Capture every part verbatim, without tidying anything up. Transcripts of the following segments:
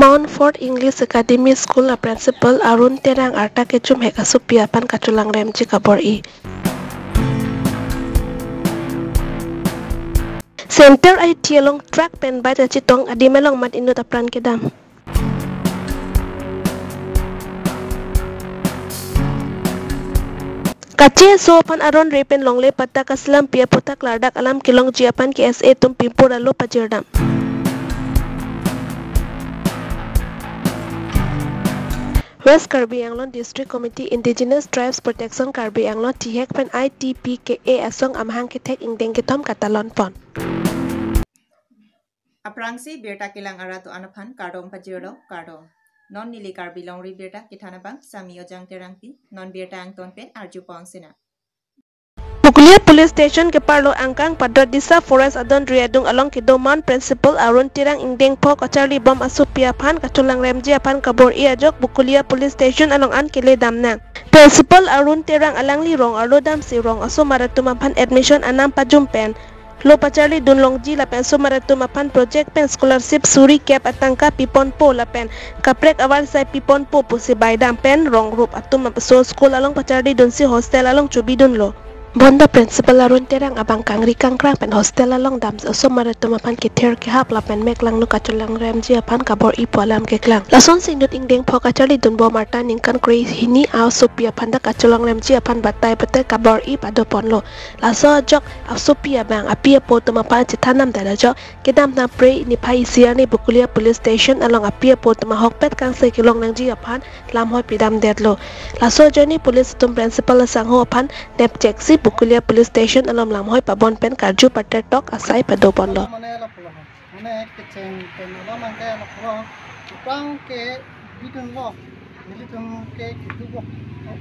Non Fourth English Academy School a Principal Arun Terang arta kechumhek asopi aphan kacholangremji kabor-i. Center I T along truck pen bike kachetong adim along mat inut apran kedam. Kacheso aphan aron re pen longle patta kaselampi aphuthak klardak alam kelongji aphan K S A atum pimpur alo pajirdam. West Karbi Anglong District Committee Indigenous Tribes Protection Karbi Anglong tihek pen I T P K A asong amahang kethek ingdeng kethom katalon pon. Aphrangsi birta kelang arat do-an aphan kardom pajirlo, kardom. Non neli Karbi Longri Birta kethan abang Sami Ojang Terangpi, non birta angton pen arju pon sina. Bokolia Police Station keparlo angkang padot Disa Forest adon ri adung along kedo Mount Principal Arun Terang ingdeng pho kacharli bom asopi aphan kacholangremji aphan kabor-i ajok Bokolia Police Station along an kele damnang. Principal Arun Terang alangli rong arlo damsi rong asomar atum aphan admission anam pajum pen lo pacharli dun longji lapen asomar atum aphan project pen scholarship suri kep atangka piponpo lapen kaprek avarsai piponpo pusi baidam pen rong rup atum aso school along pacharli dunsi hostel along chobidunlo. Bonta Principal Arun Terang abang kangri kangkrang pen hostel along damsi asomar atum aphan kether kehap lapen mek langno kacholangremji aphan kabor-i pu alam keklang. Lasonsi inut ingdeng pho kacharli dun bom arta ningkan krehini asopi aphan ta kacholangremji aphan batai batai kabor-i pado ponlo. Laso ajok asopi abang api apo atum aphan chethan damdet ajok kedamtang Phre niphai isi arni Bokolia Police Station along api apo atum ahokpet kangse kelong nangji aphan lamhoi pidamdetlo. Laso ajoine police atum principal asangho aphan nepchek si Bokolia Police Station along lamhoi pabon pen karju pater tok asai pado ponlo. Mane lapulo, mane kecheng pen alam angke lapulo, iprang ke bidunlo, nelitum ke keduk lo,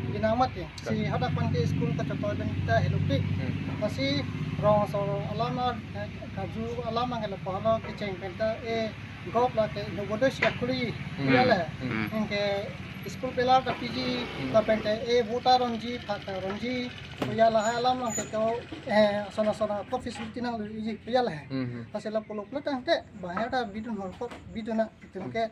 binang mati. Si hadak pan ke school kachotoi pen ta helupi. Hmm. Lasi rong asor alam, eh, karju alam angke lapulo kecheng pen ta, eh, gop la ke Navodaya school-i, hmm, ya le. Hmm. Anke school pelar ta piji, hmm, lapen te, eh, voter ronji, phak ta ronji, hmm, ya lahai alam angke to, eh, sona sona ko facility nanglo iji, ya le. Hmm. Lasi lapulo pulo tangte, bahar ta bidun hor ko, bidun na, itum ke,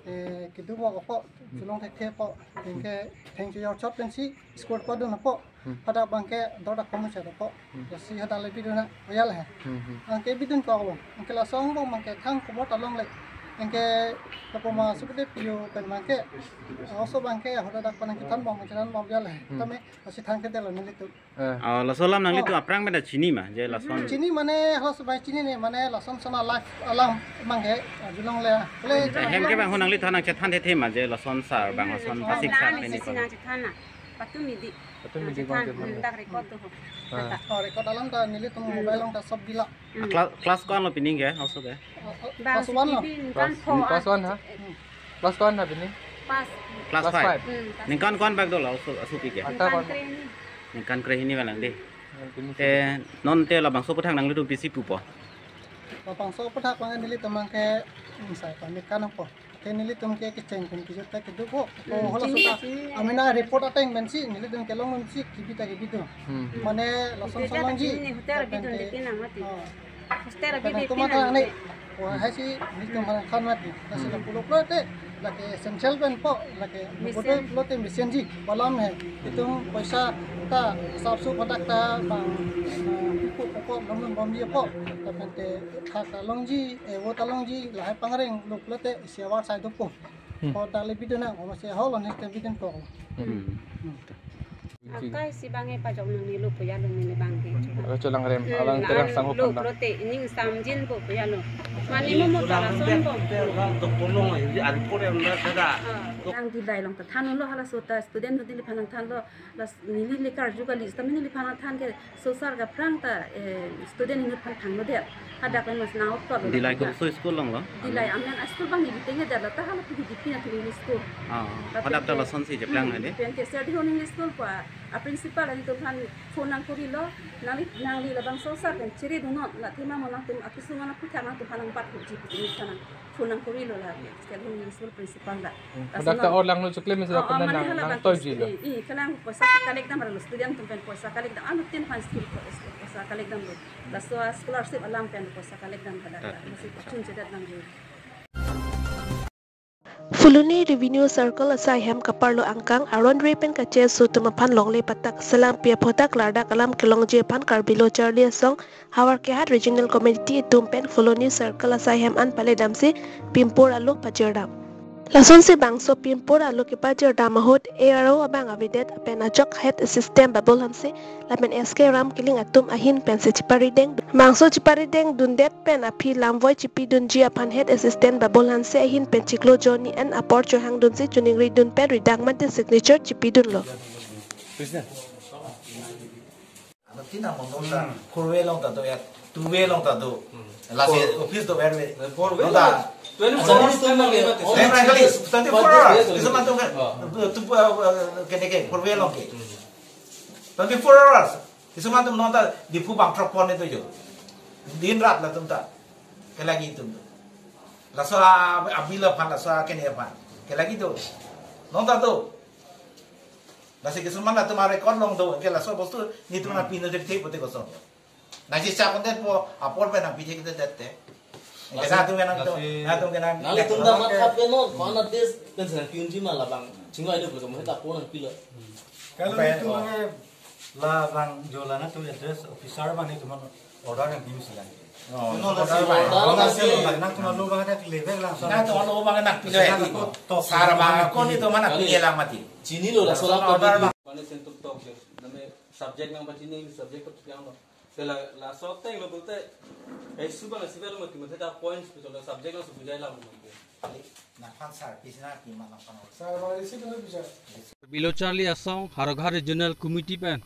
eh, keduk lo ko, hmm, cholong thekthe ko, anke thengchojor chot pensi, school padun ko, hmm, hadak abangke dordak komo chado ko. Hmm. Lasi hadak le bidun na, oyal he. Hmm, hmm. Angke bidun ko lo. Angke laso angbong abangke thang kobo ta longle. Angke lapu ma sukude piyo pen abangke. Oso abangke hadak dak panang kethan bom, kethan bom oyal he. Hmm. Tame lasi thang kedetlo nelitum. Eh. Oh, laso alam nanglitum, oh, aphrang pen ta chini ma, je lason. Chini mane, halaso abang chinine, mane lason sona life alam abangke, arjulongle. Bole, eh, hem kevang ho nangli than nangchethan thethe ma, je lason sar abang, lason, oh, pasik sar pen ni ko. Nangchethan na. Patum midi. Patum midi. Nangchethan, bang, hmm, dak record tu ho. Ah. Anta. Oh, record alam ta nelitum, hmm, mobile along ta sob bila. Hmm. Kla-, class ko-an lo pini ke, oso ke? Oh, oh, bang, class one lo. Class, class one ha? Hmm. Class ko-an ha pini? Pass. Class five. Class five. Hmm, pass. Ningkan ko-an bak dolo, oso, oso pi ke? Anta ningkan ko-an? Krehini. Ningkan krehini balang dei. Ningkan krehini. Te non te labangso aphuthak nanglitum pisi pupo? Labangso aphuthak abang nelitum abangke, hmm, sai pamit kanang po. Te nelitum ke kecheng pen kejut ta keduk ko. Hmm. Ko halaso ta. Chini, chini. Amena report ateng pensi nelitum kelong pensi kebi ta kebi do. Hmm. Mane lason, hotel ta sonlongji. Chini, hotel lapen bidun ke, deke nang mati. Oh. Hotel lapen bidun tuma deke nang ta ne. Wah, hai si nelitum hal khan mati. Lasi, hmm, lapulo pulote, lake essential pen po, lake mesen. Pulote, pulote mesenji, balam he. Itum poisa ta, sapsu patak ta, bang, eh, ipu pokok, bang, bang, bang, po. Lapen te, phak ta longji, eh, voter ta longji, lahai pangreng, lo pulote, isi avarsai dopo. Hmm. Ko dak le bidun na, ko masi holo ne te bidun ko. Hmm. Hmm. Akai si abangke pajok nangne lo pu ya lo neli abangke. Akai cholangrem, hmm, alang Terang sangho lo panda. Pulote, ining samjin po pu ya lo. Mane mo mo ta lason po. Ah. Nang Dillai along ta thanlo halaso ta student ahut neliphan nangthanlo. Las neli le karju kali, sitame neliphan nangthan ke Sosar ke aphrang ta, eh, student inut aphan thanglodet. Hadak le mas nang okto lo. Dillai, ya, kurso school along lo? Dillai amen a school abang neli tengedet lo ta hala P V D P na English school. Ah, lapen hadak ta ke lasonsi cheplang, hmm, hadi? Pen ke Serdihun English School pa, a principal atum aphan phone nangkorilo, nangli, nangli labangso sar pen cheridunnon, la thema mo nangtum akesung aphuthak nangtum aphan nangbat hukji pu neli aphan nang phone nangkorilo la, Serdihun English School principal ta. Hmm. Laso hadak ta non or langno chiklo mesi, oh, oh, lapen mane nang, hala nang bang toiji lo. Eh, eh, kalang poisa collect dam lo, student atum pen poisa collect dam, anuttin aphan school po-, poisa collect damlo. Laso scholarship alam pen poisa collect dam hadak ta. Ah, masi ah, pachun chedat nangji. Phuloni Revenue Circle asai hem kaparlo angkang aron re pen kacheso atum aphan longle patak selam pi aphodak lardak alam kelongji aphan Karbi Lo Charli Asong Howraghat Regional Committee atum pen Phuloni Circle asai hem an paledamsi pimpur alo pajirdam. Lasonsi bangso pimpur alo kepajirdam ahut A R O abang avedet pen ajok Head Assistant Babul Hanse lapen S K Ram Killing atum ahin pensi chiparideng. Bangso chiparideng dundet pen aphi lamvoi chipidunji aphan Head Assistant Babul Hanse ahin pen chiklo jonni an apor chohangdunsi choningridun pen ridang mate signature chipidunlo. Ano tin amon ta four way along ta do ya, two way along ta do. Lasi office do where way. Four way. Twenty-four hours time lagi mati. Then frankly, twenty-four hours. Kisam atum kan. Tu, uh, uh, kene ke four way along ke. Twenty-four hours. Kisam atum non ta Diphu bang truck pon itu jo. Din rat latum ta. Kelagi atum. Laso a-, abil aphan, laso kene aphan. Kelagi do. Non ta do. Lasi kisam atum a-record along do. Ke laso bostu netum nangpinong thekthe pute koson. Nangchechak kondet po apor pen nangpi thekthedet te. Lasi, lasi, nangtum kenang, nangtum kenang. Nanglitum ta matha pen non, ko-an a-date pensi nangpi-unji ma labang. Chingvai do pulo mo heta apor nangpilo. Kalau netum labang jo la nangtum address officer abang netum order nangpi sila. Oh, order abang. Order nangpi. Nangtum alo abang ta klevek langsung. Nangtum alo abang nangpilo ya. Sar abang ko netum mana pilo lang mati. Chinilo laso order abang. Mane sentuk tok je. Name subject nangpachini, subject ko piang lo. Sela, laso ateng lo pulote, eh, subang si velo mati mati ta points pulo subject lo subject la mati. Nangphan sar, pisi nangpi ma nangphan. Sar, ba isi pulo bisa. Karbi Lo Charli Asong Howraghat Regional Committee pen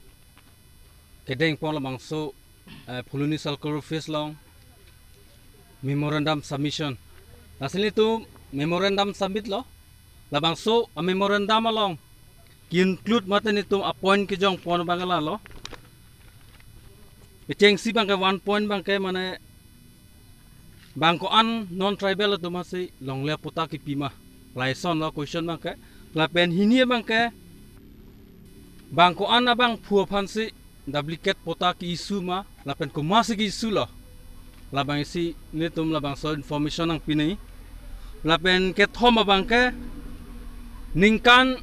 kedeng pon labangso, eh, Phuloni Circle Office along memorandum submission. Lasi netum memorandum submit lo. Labangso a-memorandum along ke-include mate netum a-point kejong pon abang lalo. Kechengsi abangke one point abangke mane bang ko-an non-tribal atum asi longle patta kipi ma. Lason lo question abangke. Lapen hini abangke bang ko-an abangphu aphansi duplicate patta ke-issue ma, lapen komatsi ke-issue lo. Labang isi netum labangso information nangpi nangji. Lapen kethom abangke ningkan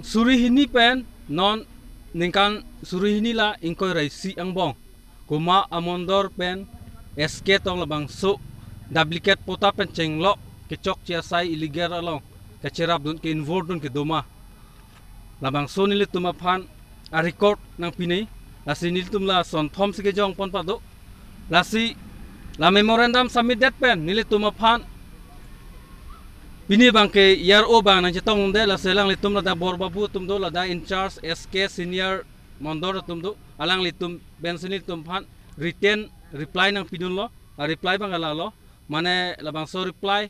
suri hini pen non ningkan suri hini la ingkoi ra isi angbong komat amondor pen S K tong labangso duplicate patta pen chenglok kechokche asai illegal along kacherapdun ke-involve dun kedo ma. Labangso nelitum aphan a-record nangpi nangji, lasi nelitum lason thom si kejong pon pado. Lasi la memorandum submit det pen nelitum aphan pini abangke E R O abang nangchetongdet, lasi alanglitum ladak Bor Babu atum do, ladak in charge S K senior mondol atum do, alanglitum pensi nelitum aphan written reply nangpidunlo, a-reply abang lalo, mane labangso reply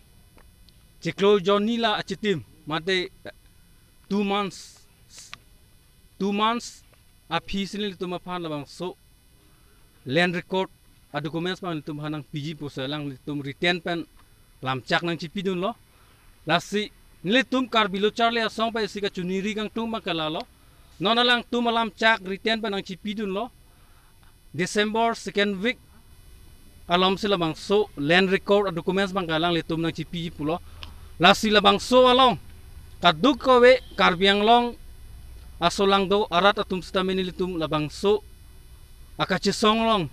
chiklo jonni la achitim, mate two months, two months aphi si nelitum aphan labangso land record a-documents abang nelitum aphan nangpiji pusi alanglitum written pen lamchak nangchipidunlo. Lasi nelitum Karbi Lo Charli Asong pen isi kachiningri kangtung abangke lalo. Non alangtum alamchak written pen nangchipidunlo. December second week alomsi labangso land record a-documents abangke alanglitum nangchipi pulo. Lasi labangso along kadokave Karbi Anglong asolang do arat atum sitame nelitum labangso akachesong along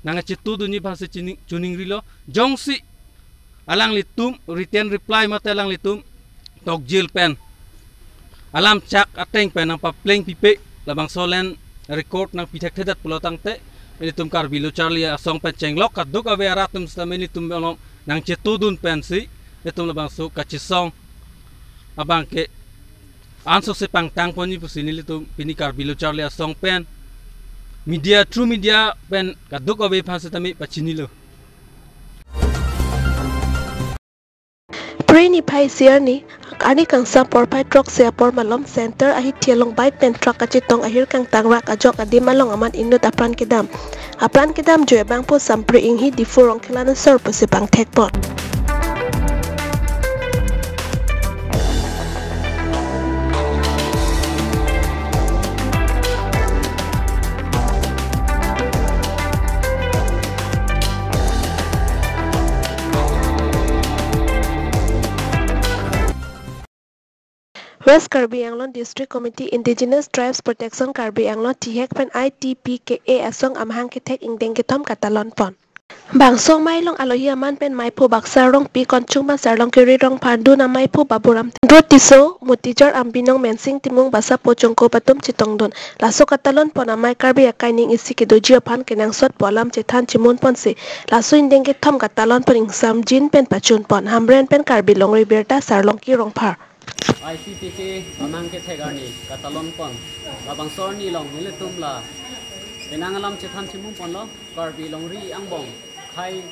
nangchetudunji aphansi chini-, chiningrilo. Jongsi alanglitum written reply mate alanglitum tokjil pen alamchak ateng pen nangpapleng pipe, labangso land record nangpi thekthedet pulo tangte, nelitum Karbi Lo Charli Asong pen chenglok kadokave arat atum sitame nelitum along nangchetudun pensi nelitum labangso kachesong abangke ansose pangtang ponji pusi nelitum pini Karbi Lo Charli Asong pen media, through media pen kadokave aphan sitame pachinilo. Phre niphai isi arni, arni kangsam porphai throksi apor malom Center ahithi along bike pen truck kachetong ahir kangtangrak ajok adim along amat inut apran kedam. Apran kedamjoi abangpo Sampre Inghi, Diphu Rongkhelan asor pusi pangthekpon. West Karbi Anglong District Committee Indigenous Tribes Protection Karbi Anglong T H I K pen I T P K A asong amahang kethek ingdeng kethom katalon pon. Bangso amei along alohi aman pen meiphu Baksar Rongpi, konchung ban Sarlongkiri Rongphar, dun ameiphu Baburam Tindro, Tisso, Mutijar Ambinong, Mensing Timung, Basa Pochongkop atum chetongdun. Laso katalon pon amei Karbi akai ning isi kedoji aphan kenangsot pu alam chethan chemun ponsi laso ingdeng kethom katalon pon ingsamjin pen pachun pon. Hamren pen Karbi Longri Birta, Sarlongki Rongphar. I T P K amahang kethek arni katalon pon. Labangso arni along nelitum la penang alam chethan chemun ponlo, Karbi Longri angbong akhai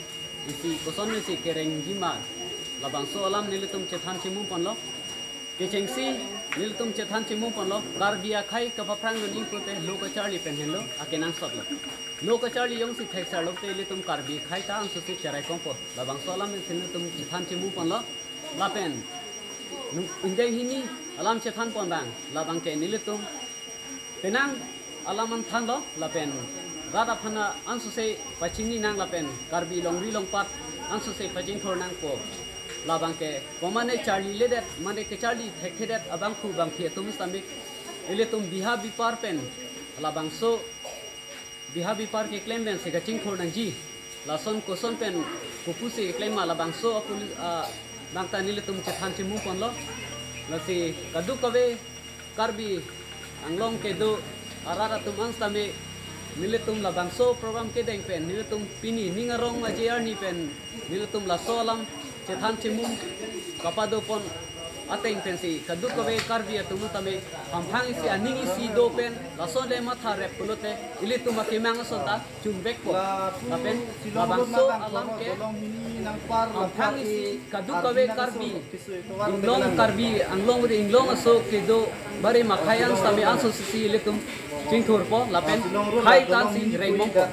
isi koson isi kerengji ma, labangso alam nelitum chethan chemun ponlo. Kechengsi nelitum chethan chemun ponlo, Karbi akhai kapaphrang lo ning pute lo kacharli pen henlo akenangsot lo. Lo kacharli jongsi thekser lote ilitum Karbi akhai ta ansose cherai kongpo. Labangso alam pensi nelitum chethan chemun ponlo. Lapen nung ingdeng hini alam chethan pon abang, labang ke nelitum penang alam an thanlo, lapen rat aphan ansose pachini nang, lapen Karbi Longri Longpat ansose pachingthur nangpo. Labang ke komane charliledet, mane kecharli thekthedet abangphu bangphi atum stamik ilitum biha bipar pen labangso biha bipar keklem pensi kachingthur nangji. Lason koson pen kopusi keklem ma, labangso apuli, ah, bang ta nelitum chethan chemun ponlo. Lasi kadokave Karbi Anglong kedo arat atum an sitame nelitum labangso program kedeng pen nelitum pini ning arong aje arni pen nelitum laso alam chethan chemun kapado pon ateng pensi kadokave Karbi atum tame hamphang isi aning isi do pen laso le matha rep pulote ilitum akemang ason ta chunvekpo. Lapen labangso alam ke hamphang isi kadokave Karbi Anglong, Karbi Anglong ri Anglong aso kedo bari makhai an sitame ansose ilitum chingthurpo lapen khai tansi rengmongpo.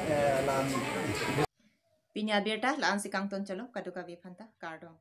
Pini abirta la-ansi kangton chalo, kadokave aphanta kardom.